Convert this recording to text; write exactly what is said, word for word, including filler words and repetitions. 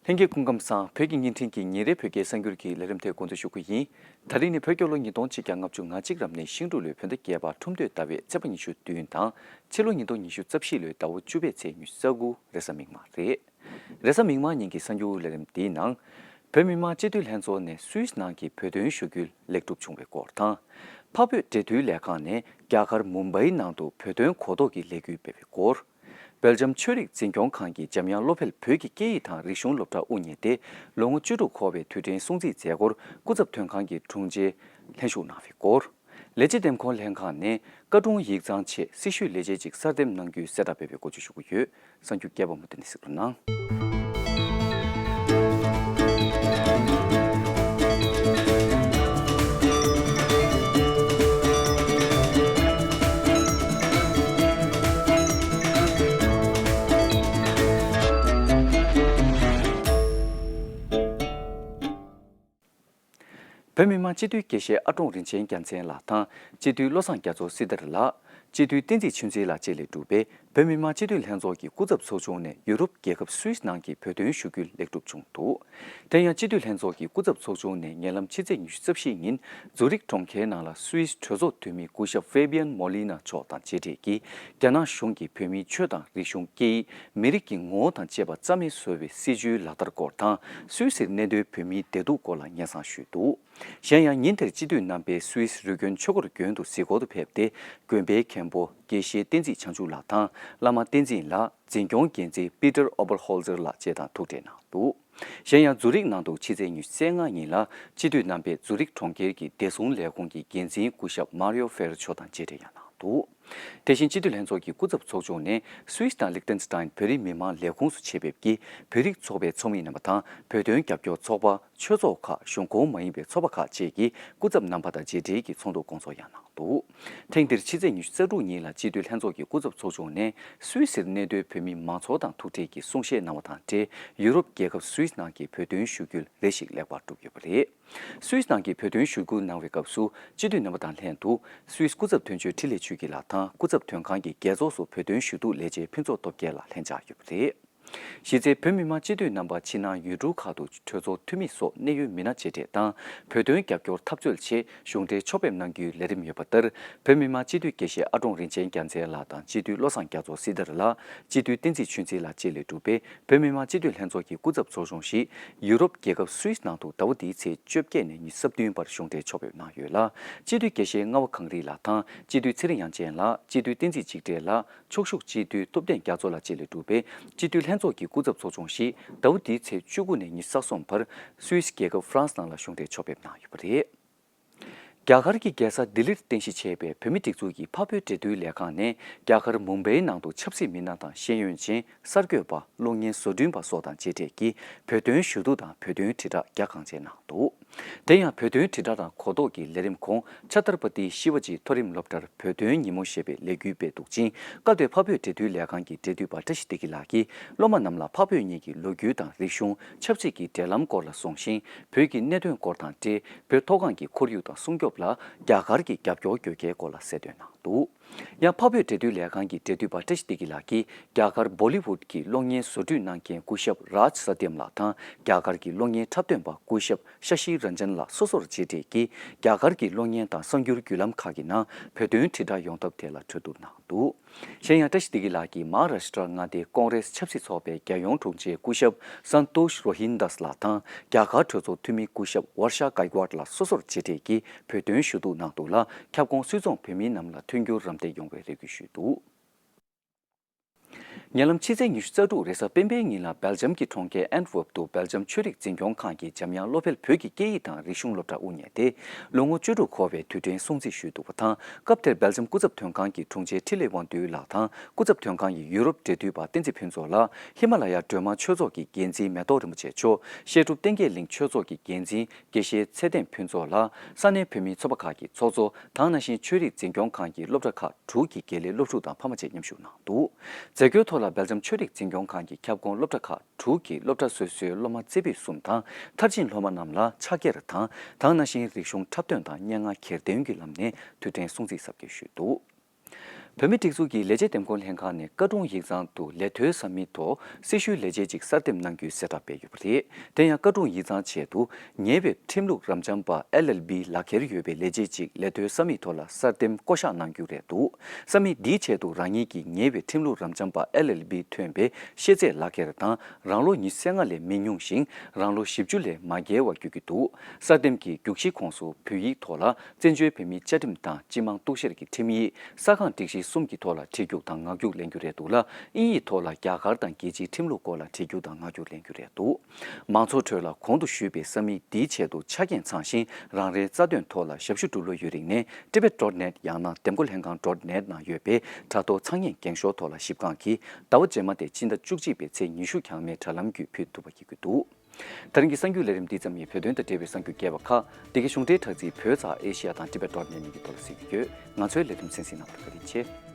ལྷན་རྒྱས་སྐུ་ཁམས་བཟང་། བོད་ཀྱི་བརྙན་འཕྲིན་གྱི་ཉིན་རེའི་བོད་སྐད་གསར་འགྱུར་གྱི་ལས་རིམ་དེ་འགོ་འཛུགས་ཞུ་གི་ཡིན། ད་རིང་ནི་བོད་རྒྱལ་ལོ་ཉིས་སྟོང་ཆིག་བརྒྱ་ལྔ་བཅུ་ང་གཅིག་རབ་གནས་ཤིང་འབྲུག་ལོའི་བོད་ཟླ་བརྒྱད་པ་ཁྲུམས་སྟོད་ཟླ་བའི་ཚེས་པ་ཉི་ཤུ་བདུན་དང་ཕྱི་ལོ་ཉིས་སྟོང་ཉི་ཤུ་རྩ་བཞི་ལོའི་ཟླ་བ་བཅུ་པའི་ཚེས་ཉི་ཤུ་རྩ་དགུ་རེས་གཟའ་མིག་དམར་རེད། རེས་གཟའ་མིག་དམར་ཉིན་གྱི་གསར་འགྱུར་ལས་རིམ་འདིའི་ནང་། བོད་མི་མང་སྤྱི་འཐུས་ལྷན་ཚོགས་ནས་སུད་སི་ནང་གི་བོད་དོན་ཞུ་སྐུལ་ལེགས་གྲུབ་བྱུང་བའི་སྐོར་དང་། འཕགས་བོད་འབྲེལ་མཐུད་ལས་ཁང་ནས་རྒྱ་གར་མུམ་བྷའི་ནང་དུ་བོད་དོན་གོ་རྟོགས་ཀྱི་ལས་འགུལ་སྤེལ་བའི་སྐོར། སྦེལ་ཇམ་ཆོས་རིག་འཛིན་སྐྱོང་ཁང་གིས་འཇམ་དབྱངས་བློ་འཕེལ་བོད་ཀྱི་སྐད་ཡིག་དང་རིག་གཞུང་སློབ་གྲྭ་དབུ་བརྙེས་ཏེ་ལོ་ངོ་བཅུ་དྲུག་འཁོར་བའི་དུས་དྲན་སྲུང་བརྩིའི་མཛད་སྒོར་སྐུ་ཚབ་དོན་ཁང་གི་དྲུང་ཆེ་ལྷན་ཞུགས་གནང་བའི་སྐོར། ལས་བྱེད་འདེམས་ཁོངས་ལྷན་ཁང་ནས་བཀའ་དྲུང་ཡིག་ཚང་ཆེད་སྲི་ཞུའི་ལས་བྱེད་ཅིག་གསར་འདེམས་གནང་རྒྱུའི་གསལ་བསྒྲགས་སྤེལ་བའི་སྐོར་བཅས་ཞུ་གི་ཡོད། གསར་འགྱུར་རྒྱས་པ་མུ་མཐུད་ནས་གཟིགས་རོགས་གནང་། བོད་མི་མང་སྤྱི་འཐུས་དགེ་བཤེས་ཨ་ཀྲོང་རིན་ཆེན་རྒྱལ་མཚན་ལགས་དང་སྤྱི་འཐུས་བློ་བཟང་རྒྱ་མཚོ་སྲི་ཐར་ལགས། སྤྱི་འཐུས་བསྟན་འཛིན་ཆོས་འཛིན་ལགས་བཅས་ལས་གྲུབ་པའི་བོད་མི་མང་སྤྱི་འཐུས་ལྷན་ཚོགས་ཀྱི་སྐུ་ཚབ་ཚོགས་ཆུང་ནས་ཡུ་རོབ་རྒྱལ་ཁབ་སུད་སི་ནང་གི་བོད་དོན་ཞུ་སྐུལ་ལེགས་གྲུབ་བྱུང་འདུག་དེ་ཡང་སྤྱི་འཐུས་ལྷན་ཚོགས་ཀྱི་སྐུ་ཚབ་ཚོགས་ཆུང་ནས་ཉེ་ལམ་ཕྱི་ཚེས་ཉི་ཤུ་རྩ་བཞི་ཉིན་ཛུ་རིག་གྲོང་ཁྱེར་ནང་ལ་སུད་སི་གྲོས་ཚོགས་འཐུས་མི་སྐུ་ཞབས་ཧྥེ་བི་ཡན་མོ་ལི་ན་མཆོག་དང་མཇལ་འཕྲད་ཀྱིས་རྒྱ་ནག་གཞུང་གིས་བོད་མིའི་ཆོས་དང་རིག་གཞུང་སྐད་ཡིག་མི་རིགས་ཀྱི་ངོ་བོ་དང་བཅས་པ་རྩ་མེད་བཟོ་བའི་སྲིད་བྱུས་ལག་བསྟར་སྐོར་དང་སུད་སིར་གནས་སྡོད་བོད་མིའི་བདེ་སྡུག་སྐོར་ལ་སྙན་སེང་ཞུས་འདུག་གཞན་ཡང་ཉིན་དེར་སྤྱི་འཐུས་རྣམ་པས་སུད་སི་རི་ཀོན་ཆོས་འཁོར་དགོན་དུ་གཟིགས་སྐོར་དུ་ཕེབས་ཏེ་དགོན་པའི་མཁན་པོ་དགེ་བཤེས་བསྟན་འཛིན་བྱང་ཆུབ་ལགས་དང་བླ་མ་བསྟན་འཛིན་ལགས། འཛིན་སྐྱོང་འགན་འཛིན་པི་ཏར་ཨོ་པར་ཧོལ་ཛེར་ལགས་བཅས་དང་ཐུག་འཕྲད་གནང་འདུག་གཞན་ཡང་ཛུ་རིག་ནང་དུ་ཕྱི་ཚེས་ཉི་ཤུ་རྩ་ལྔ་ཉིན་ལ་སྤྱི་འཐུས་རྣམ་པས་ཛུ་རིག་གྲོང་ཁྱེར་གྱི་བདེ་སྲུང་ལས་ཁུངས་ཀྱི་འགན་འཛིན་སྐུ་ཞབས་མཱ་རི་ཡོ་ཧྥེ་ར་མཆོག་དང་མཇལ་འཕྲད་ཡང་གནང་འདུག་དེ་བཞིན་སྤྱི་འཐུས་ལྷན་ཚོགས་ཀྱི་སྐུ་ཚབ་ཚོགས་ཆུང་ནས་སུད་སི་དང་ལིག་ཏེན་སི་ཏཱན་བོད་རིགས་མི་མང་ལས་ཁུངས་སུ་ཆེད་ཕེབས་ཀྱིས་བོད་རིགས་ཚོགས་པའི་ཚོགས་མི་རྣམ་པ་དང་བོད་དོན་རྒྱབ་སྐྱོར་ཚོགས་པ། ཆོས་ཚོགས་ཁག་གཞུང་ཁོངས་མ་ཡིན་པའི་ཚོགས་པ་ཁག་བཅས་ཀྱི་སྐུ་ཚབ་རྣམ་པ་དང་མཇལ་འཕྲད་ཀྱིས་ཚོགས་འདུ་སྐོང་ཚོགས་ཡང་གནང་འདུག་ཐེངས་འདིར་ཕྱི་ཚེས་ཉི་ཤུ་རྩ་དྲུག་ཉིན་ལ་སྤྱི་འཐུས་ལྷན་ཚོགས་ཀྱི་སྐུ་ཚབ་ཚོགས་ཆུང་ནས་སུད་སིར་གནས་སྡོད་བོད་མི་མང་ཚོགས་དང་ཐུག་འཕྲད་ཀྱིས་གསུང་བཤད་གནང་བ་དང་འབྲེལ་ཡུ་རོབ་རྒྱལ་ཁབ་སུད་སི་ནང་གི་བོད་དོན་ཞུ་སྐུལ་རེ་ཞིག་ལེགས་པར་གྲུབ་ཡོད་པ་རེད། སུད་སི་ནང་གི་བོད་དོན་ཞུ་སྐུལ་གནང་བའི་སྐབས་སུ་སྤྱི་འཐུས་རྣམ་པ་དང་ལྷན་དུ་སུད་སི་སྐུ་ཚབ་དོན་གཅོད་འཕྲིན་ལས་ཆོས་སྐྱིད་ལགས་དང་སྐུ་ཚབ་དོན་ཁང་གི་རྒྱལ་ཚོགས་སུ་བོད་དོན་ཞུ་གཏུག་ལས་བྱེད་ཕུན་ཚོགས་སྟོབས་རྒྱལ་ལགས་ལྷན་བཅར་ཡོད་པ་རེད། གཞི་རྩའི་བོད་མི་མང་སྤྱི་འཐུས་རྣམ་པ་ཕྱི་ནང་ཡུལ་གྲུ་ཁག་ཏུ་གྲོས་ཚོགས་འཐུས་མི་སོགས་གནད་ཡོད་མི་སྣ་མཇལ་འཕྲད་དང་བོད་དོན་རྒྱབ་སྐྱོར་འཐབ་རྩོད་ཆེད་གཞུང་འབྲེལ་ཕྱོགས་ཕེབས་གནང་རྒྱུའི་ལས་རིམ་ཡོད་པ་ལྟར་བོད་མི་མང་སྤྱི་འཐུས་དགེ་བཤེས་ཨ་ཀྲོང་རིན་ཆེན་རྒྱལ་མཚན་ལགས་དང་སྤྱི་འཐུས་བློ་བཟང་རྒྱ་མཚོ་སྲི་ཐར་ལགས། སྤྱི་འཐུས་བསྟན་འཛིན་ཆོས་འཛིན་ལགས་བཅས་ལས་གྲུབ་པའི་བོད་མི་མང་སྤྱི་འཐུས་ལྷན་ཚོགས་ཀྱི་སྐུ་ཚབ་ཚོགས་ཆུང་ཞིག་ཡུ་རོབ་རྒྱལ་ཁབ་སུད་སི་ནང་དུ་ཟླ་བ་འདིའི་ཚེས་བཅོ་བརྒྱད་ནས་ཉི་ཤུ་རྩ་བདུན་བར་གཞུང་འབྲེལ་ཕྱོགས་ཕེབས་གནང་ཡོད་ལ། སྤྱི་འཐུས་དགེ་བཤེས་རྔ་བ་གངས་རི་ལགས་དང་སྤྱི་འཐུས་ཚེ་རིང་དབྱངས་ཅན་ལགས། སྤྱི་འཐུས་བསྟན་འཛིན་འཇིགས་བྲལ་ལགས། ཕྱོགས་བཞུགས་སྤྱི་འཐུས་སྟོབས་ལྡན་རྒྱ་མཚོ་ལགས་བཅས་ལས་གྲུབ་པའི་སྤྱི་འཐུས་ལྷན་ཚོགས་ཀྱི་སྐུ་ཚབ་ཚོགས་ཆུང་ཞིག་ཟླ་བ་འདིའི་ཚེས་བཅུ་དགུ་ནས་ཉི་ཤུ་རྩ་གསུམ་བར་སུད་སི་རྒྱལ་ཁབ་ཧྥ་རན་སི་ནང་ལ་གཞུང་འབྲེལ་ཕྱོགས་ཕེབས་གནང་ཡོད་པ་རེད། རྒྱ་གར་གྱི་རྒྱལ་ས་ལྡི་ལིར་རྟེན་གཞི་བྱས་པའི་བོད་མི་སྒྲིག་འཛུགས་ཀྱི་འཕགས་བོད་འབྲེལ་མཐུད་ལས་ཁང་ནས་རྒྱ་གར་མུམ་བྷའི་ནང་དུ་ཆབ་སྲིད་མི་སྣ་དང་ཤེས་ཡོན་ཅན་གསར་འགོད་པ། གློག་བརྙན་བཟོ་སྐྲུན་པ་སོགས་དང་མཇལ་འཕྲད་ཀྱིས་བོད་དོན་ཞུ་གཏུག་དང་བོད་དོན་དྲིལ་བསྒྲགས་རྒྱ་གང་ཆེ་གནང་འདུག་དེ་ཡང་བོད་དོན་དྲིལ་བསྒྲགས་དང་གོ་རྟོགས་ཀྱི་ལས་རིམ་ཁོངས་ཆ་ཏར་པ་ཏི་ཤི་ཝ་ཇི་མཐོ་རིམ་སློབ་གྲྭར་བོད་དོན་ཉིན་མོ་ཞེས་པའི་ལས་འགུལ་སྤེལ་འདུག་ཅིང་། སྐབས་དེར་འཕགས་བོད་འབྲེལ་མཐུད་ལས་ཁང་གི་འབྲེལ་མཐུད་པ་བཀྲ་ཤིས་བདེ་སྐྱིད་ལགས་ཀྱིས་སློབ་མ་རྣམས་ལ་འཕགས་བོད་གཉིས་ཀྱི་ལོ་རྒྱུས་དང་རིག་གཞུང་། ཆབ་སྲིད་ཀྱི་འབྲེལ་ལམ་སྐོར་ལ་གསུངས་ཤིང་། བོད་ཀྱི་གནད་དོན་སྐོར་དང་འབྲེལ་བོད་མཐོ་སྒང་གི་ཁོར་ཡུག་དང་སྲུང་སྐྱོབ་ལ་རྒྱ་གར་གྱི་རྒྱབ་སྐྱོར་དགོས་གལ་སྐོར་ལ་གསལ་སྟོན་གནང་འདུག་ཡང་འཕགས་བོད་འབྲེལ་མཐུད་ལས་ཁང་གི་འབྲེལ་མཐུད་པ་བཀྲ་ཤིས་བདེ་སྐྱིད་ལགས་ཀྱིས་རྒྱ་གར་བོ་ལི་ཝུད་ཀྱི་གློག་བརྙན་བཟོ་སྐྲུན་གནང་མཁན་སྐུ་ཞབས་རཱཇ་ས་ཏེམ་ལགས་དང་རྒྱ་གར་གྱི་གློག་བརྙན་འཁྲབ་སྟོན་པ་སྐུ་ཞབས་ཤ་ཤི་རན་ཇན་ལགས་སོ་སོར་མཇལ་འཕྲད་ཀྱིས་རྒྱ་གར་གྱི་གློག་བརྙན་དང་གསར་འགྱུར་བརྒྱུད་ལམ་ཁག་གི་ནང་བོད་དོན་དྲིལ་བསྒྲགས་ཡོང་ཐབས་ཐད་ལ་གྲོས་བསྡུར་གནང་འདུག་གཞན་ཡང་བཀྲ་ཤིས་བདེ་སྐྱིད་ལགས་ཀྱིས་མ་ཧཱ་རཱ་ཤི་ཏྲ་མངའ་སྡེའི་ཀོང་རེས་ཆབ་སྲིད་ཚོགས་པའི་རྒྱལ་ཡོངས་དྲུང་ཆེ་སྐུ་ཞབས་སན་ཏོཤ་རོ་ཧིན་དཱས་ལགས་དང་རྒྱ་གར་གྲོས་ཚོགས་འཐུས་མི་སྐུ་ཞབས་ཝར་ཤ་ཀའི་ཀོ་ཝར་ལགས་སོ་སོར་མཇལ་འཕྲད་ཀྱིས་བོད་དོན་ཞུ་གཏུག་གནང་འདུག་ལ། ཁྱབ་ཁོངས་སུད་ཚོང་བོད་མིའི་རྣམས་ལ་མཐུན་འགྱུར་རམ་འདེགས་ཡོང་བའི་རེ་སྐུལ་ཞུས་འདུག་ཉེ་ལམ་ཕྱི་ཚེས་ཉི་ཤུ་རྩ་དྲུག་རེས་གཟའ་སྤེན་པའི་ཉིན་ལ་སྦེལ་ཇམ་གྱི་གྲོང་ཁྱེར་ཨན་ཊ་ཝེབ་ཏུ་སྦེལ་ཇམ་ཆོས་རིག་འཛིན་སྐྱོང་ཁང་གིས་འཇམ་དབྱངས་བློ་འཕེལ་བོད་ཀྱི་སྐད་ཡིག་དང་རིག་གཞུང་སློབ་གྲྭ་དབུ་བརྙེས་ཏེ། ལོ་ངོ་བཅུ་དྲུག་འཁོར་བའི་དུས་དྲན་སྲུང་བརྩི་ཞུས་འདུག་པ་དང་། སྐབས་དེར་སྦེལ་ཇམ་སྐུ་ཚབ་དོན་ཁང་གི་དྲུང་ཆེ་འཕྲིན་ལས་དབང་འདུས་ལགས་དང་། སྐུ་ཚབ་དོན་ཁང་གི་ཡུ་རོབ་འབྲེལ་མཐུད་པ་བསྟན་འཛིན་ཕུན་ཚོགས་ལགས། ཧི་མ་ལ་ཡ་སྒྲོལ་མ་ཆོས་ཚོགས་ཀྱི་འགན་འཛིན་མེ་ཏོག་རིན་པོ་ཆེ་མཆོག་བཤད་སྒྲུབ་བསྟན་རྒྱས་གླིང་ཆོས་ཚོགས་ཀྱི་འགན་འཛིན་དགེ་བཤེས་ཚེ་བརྟན་ཕུན་ཚོགས་ལགས། ས་གནས་བོད་མིའི་ཚོགས་པ་ཁག་གི་ཚོགས་གཙོ་དང་། ནང་བཞིན་ཆོས་རིག་འཛིན་སྐྱོང་ཁང་གི་སློབ་གྲྭ་ཁག་དྲུག་གི་དགེ་ལས་སློབ་ཕྲུག་དང་ཕ་མ་བཅས་མཉམ་ཞུགས་གནང་འདུག་མཛད་སྒོའི་ཐོག་ལ་སྦེལ་ཇམ་ཆོས་རིག་འཛིན་སྐྱོང་ཁང་གི་ཁྱབ་ཁོངས་སློབ་གྲྭ་ཁག་དྲུག་གི་སློབ་གྲྭ་སོ་སོའི་སློབ་མ་རྩེ་ཕུད་གསུམ་དང་མཐར་ཕྱིན་སློབ་མ་རྣམས་ལ་ཕྱག་འཁྱེར་དང་། དེ་ནང་བཞིན་རིག་གཞུང་འཁྲབ་སྟོན་དང་སྙན་ངག་གྱེར་འདོན་གྱི་ལམ་ནས་དུས་དྲན་སྲུང་བརྩི་གཟབ་རྒྱས་ཞུས་འདུག་བོད་མིའི་སྒྲིག་འཛུགས་ཀྱི་ལས་བྱེད་འདེམས་བསྐོ་ལྷན་ཁང་ནས་བཀའ་དྲུང་ཡིག་ཚང་དུ་ལས་དོན་ས་མིག་ཐོག་སྲི་ཞུའི་ལས་བྱེད་ཅིག་གསར་འདེམས་གནང་རྒྱུའི་གསལ་བསྒྲགས་སྤེལ་ཡོད་པ་རེད། དེ་ཡང་བཀའ་དྲུང་ཡིག་ཚང་ཆེད་དུ་ཉེ་བའི་ཁྲིམས་ལུགས་རབ་འབྱམས་པ་ཨེལ་ཨེལ་བི་ལག་འཁྱེར་ཡོད་པའི་ལས་བྱེད་ཅིག་ལས་དོན་ས་མིག་ཐོག་ལ་གསར་འདེམས་བསྐོ་གཞག་གནང་རྒྱུ་རེད་འདུག་ས་མིག་འདིའི་ཆེད་དུ་རང་ཉིད་ཀྱི་ཉེ་བའི་ཁྲིམས་ལུགས་རབ་འབྱམས་པ་ཨེལ་ཨེལ་བི་ཐོན་པའི་ཤེས་ཚད་ལག་འཁྱེར་དང་རང་ལོ་ཉི་ཤུ་རྩ་ལྔ་ལས་མི་ཉུང་ཞིང་རང་ལོ་བཞི་བཅུ་ལས་མ་བརྒལ་བ་དགོས་ཀྱི་འདུག་གསར་འདེམས་ཀྱི་རྒྱུགས་གཞིའི་ཁོངས་སུ་བོད་ཡིག་ཐོག་ལ་བཙན་བྱོལ་བོད་མིའི་བཅའ་ཁྲིམས་དང་སྤྱི་དམངས་གཏུག་བཤེར་གྱི་ཁྲིམས་ཡིག་ས་ཁང་སྒྲིག་གཞི་གསུམ་གྱི་ཐོག་ལ་བྲིས་རྒྱུགས་དང་ངག་རྒྱུགས་ལེན་རྒྱུ་རེད་འདུག་ལ། དབྱིན་ཡིག་ཐོག་ལ་རྒྱ་གར་དང་རྒྱལ་སྤྱིའི་ཁྲིམས་ལུགས་སྐོར་ལ་བྲིས་རྒྱུགས་དང་ངག་རྒྱུགས་ལེན་རྒྱུ་རེད་འདུག་མང་ཚོགས་ཁྲོད་ལ་གོང་དུ་ཞུས་པའི་ས་མིག་འདིའི་ཆེད་དུ་ཆ་རྐྱེན་ཚང་ཞིང་རང་རེའི་རྩ་དོན་ཐོག་ལ་ཞབས་ཞུ་འགྲོ་ལུགས་ཡོད་རིགས་ནས་tibet dot net ཡང་ན་འདེམས་བསྐོ་ལྷན་ཁང་dot net ནང་ཡོད་པའི་དྲ་ཐོག་ཚང་མས་འགེངས་ཤོག་ཐོག་ལ་ཞིབ་འགངས་ཀྱིས་ཟླ་བ་རྗེས་མ་སྟེ་ཕྱི་ཟླ་བཅུ་གཅིག་པའི་ཚེས་ཉི་ཤུ་གྱ་མའི་དྲ་ལམ་བརྒྱུད་ཕུལ་ཐུབ་པ་བྱེད་ཀྱི་འདུག་ད་རིང་གི་གསར་འགྱུར་ལས་རིམ་འདི་ཙམ་ཡིན། བོད་དོན་དང་འབྲེལ་བའི་གསར་འགྱུར་རྒྱས་པ་ཁག་འདི་གའི་གཞུང་འབྲེལ་དྲ་ཚིགས་བོད་ཚགས་ཨེ་ཤི་ཡ་དང་tibet dot net གཉིས་ཀྱི་ཐོག་ལ་གཟིགས་རྒྱུ་ཡོད། ང་ཚོའི་ལས་རིམ་གསན་གཟིགས་གནང་བར་བཀའ་དྲིན་ཆེ།